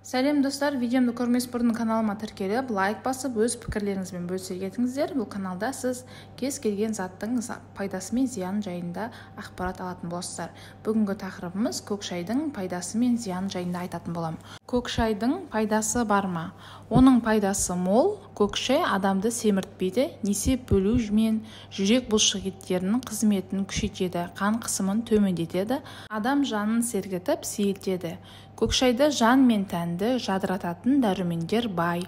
Сәлем, достар! Видеомды көрмес бұрын каналыма тіркеліп, лайк басып, өз пікірлеріңізбен бөлісе кетіңіздер. Бұл каналда сіз кез келген заттың пайдасы мен зияны жайында ақпарат алатын боласыздар. Бүгінгі тақырыбымыз көк шайдың пайдасы мен зияны жайында айтатын боламын. Көк шайдың пайдасы бар ма? Оның пайдасы мол. Көк шай адамды семіртпейді, несеп бөлу мен жүрек бұлшықеттерінің қызметін күшейтеді, қан қысымын төмендетеді, адам жанын сергітіп, сейілтеді. Көк шайда жан мен тәнді жадырататын дәрумендер бай.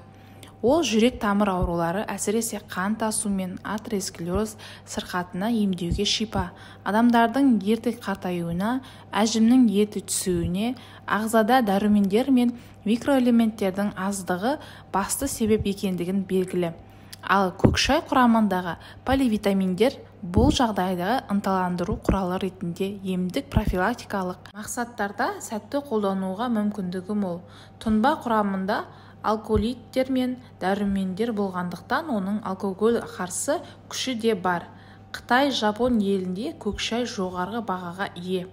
Ол жүрек тамыр аурулары, әсіресе қан тасу мен атеросклероз сырқатына емдеуге шипа. Адамдардың ерте қартаюына, әжімнің ерте түсуіне ағзада дәрумендер мен микроэлементтердің аздығы басты себеп екендігін белгілі. Ал көк шай құрамындағы поливитаминдер бұл жағдайды ынталандыру құралы ретінде емдік, профилактикалық мақсаттарда сәтті қолдануға мүмкіндігі мол. Тұнба құрамында алкалоидтер мен дәрумендер болғандықтан, оның алкоголь қарсы күші де бар. Қытай, Жапон елінде көк шай жоғарғы бағаға ие.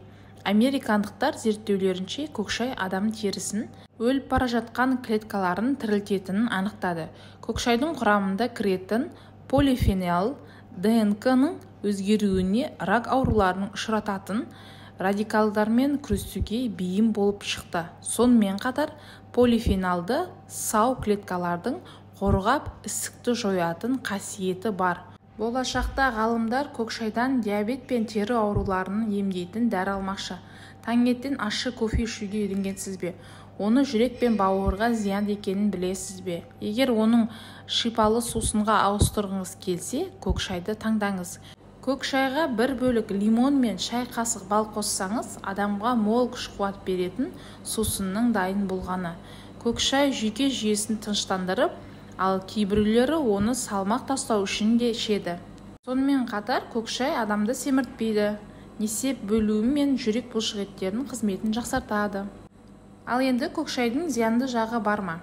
Американдықтар зерттеулерінше, көк шай адам терісін өліп бара жатқан клеткаларын тірілтетінін анықтады. Көк шайдың құрамында кіретін полифенол ДНК-ның өзгеруіне, рак ауруларын ұшырататын радикалдармен күресуге бейім болып шықты. Сонымен қатар полифенолды сау клеткалардың қорғап, ісікті жоятын қасиеті бар. Болашақта ғалымдар көк шайдан диабет пен тері ауруларын емдейтін дәрі алмақшы. Таңертең ащы кофе ішуге үйренгенсіз бе? Оны жүрек пен бауырға зиян екенін білесіз бе? Егер оның шипалы сусынға ауыстырғыңыз келсе, көк шайды таңдаңыз. Көк шайға бір бөлік лимон мен шай қасық бал қоссаңыз, адамға мол күш-қуат беретін сусынның дайын болғаны. Көк шай жүйке жүйесін тыныштандырып, ал кейбіреулері оны салмақ тастау үшін де ішеді. Сонымен қатар көк шай адамды семіртпейді, несеп бөлуі мен жүрек бұлшықеттерінің қызметін жақсартады. Ал енді көк шайдың зиянды жағы бар ма?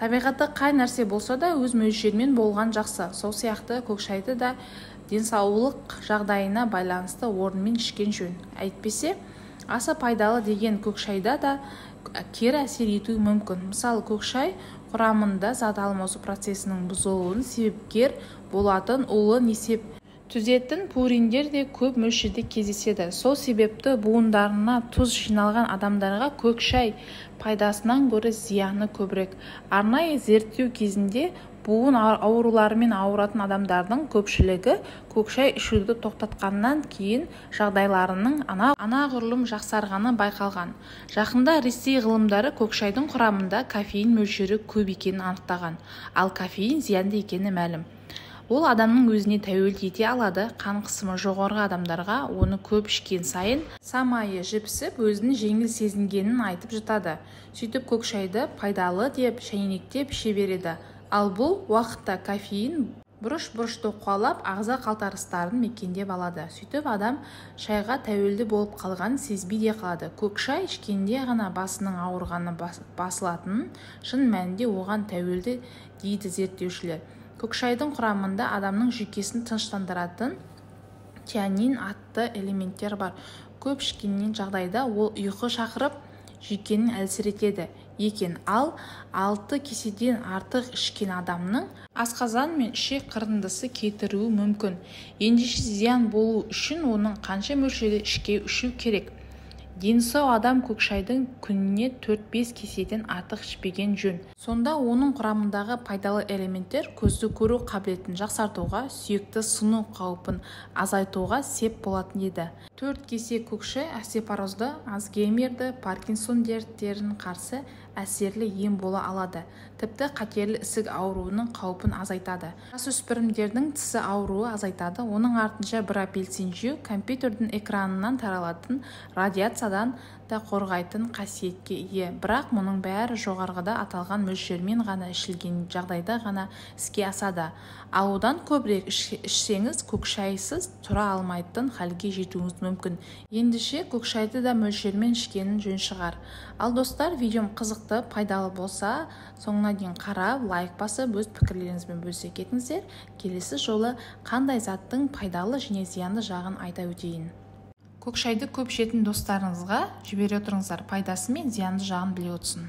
Табиғатта қай нәрсе болса да, өз мөлшерімен болған жақсы. Сол сияқты көк шайды да денсаулық жағдайына байланысты орнымен ішкен жөн. Әйтпесе, аса пайдалы деген көк шайда да кері әсер етуі мүмкін. Мысалы, көк шай құрамында зат алмасу процесінің бұзылуын себепкер болатын улы несеп түзетін пуриндер де көп мөлшерде кездеседі. Сол себепті буындарына тұз жиналған адамдарға көк шай пайдасынан гөрі зияны көбірек. Арнайы зерттеу кезінде буын ауруларымен ауыратын адамдардың көпшілігі көк шай ішуді тоқтатқаннан кейін жағдайларының анағұрлым жақсарғаны байқалған. Жақында Ресей ғылымдары көк шайдың құрамында кофеин мөлшері көп екенін анықтаған. Ал кофеин зиянды екені мәлім. Ол адамның өзіне тәуелді ете алады. Қан қысымы жоғарғы адамдарға оны көп ішкен сайын самайы жіпсіп, өзін жеңіл сезінгенін айтып жатады. Сөйтіп көк шайды пайдалы деп шәйнектеп іше береді. Ал бұл уақытта кофеин бұрыш-бұрышты қуалап, ағза қалтарыстарын мекендеп алады. Сөйтіп адам шайға тәуелді болып қалғанын сезбей де қалады. Көк шай ішкенде ғана басының ауырғаны басылатынын, шын мәнінде оған тәуелді дейді зерттеушілер. Көк шайдың құрамында адамның жүйкесін тыныштандыратын тианин атты элементтер бар. Көп ішкеннен жағдайда ол ұйқы шақырып, жүйкені әлсіретеді екен. Ал 6 кеседен артық ішкен адамның асқазан мен ішек қырындысы кетіруі мүмкін. Ендеше зиян болу үшін оның қанша мөлшерде ішу керек? Дені сау адам көк шайдың күніне 4-5 кеседен артық ішпеген жөн. Сонда оның құрамындағы пайдалы элементтер көзді көру қабілетін жақсартуға, сүйекті сыну қаупін азайтуға сеп болатын еді. 4 кесе көк шай остеопорозды, Альцгеймерді, Паркинсон дерттерін қарсы әсерлі ем бола алады. Тіпті қатерлі ісік ауруының қаупін азайтады. Жасөспірімдердің тісі ауруы азайтады. Оның артынша бір апельсин жеу компьютердің экранынан таралатын радиациядан да қорғайтын қасиетке ие. Бірақ мұның бәрі жоғарғыда аталған мөлшермен ғана ішілген жағдайда ғана іске асады. Ал одан көбірек ішсеңіз, көк шайсыз тұра алмайтын халге жетуіңіз мүмкін. Ендеше көк шайды да мөлшермен ішкенін жөн шығар. Ал достар, видеом қызықты, пайдалы болса, соңына дейін қарап, лайк басып, өз пікірлеріңізбен бөлісе кетіңіздер. Келесі жолы қандай заттың пайдалы және зиянды жағын айта өтейін. Көк шайды көп ішетін достарыңызға жібере отырыңыздар, пайдасы мен зиянды жағын біле отырсын.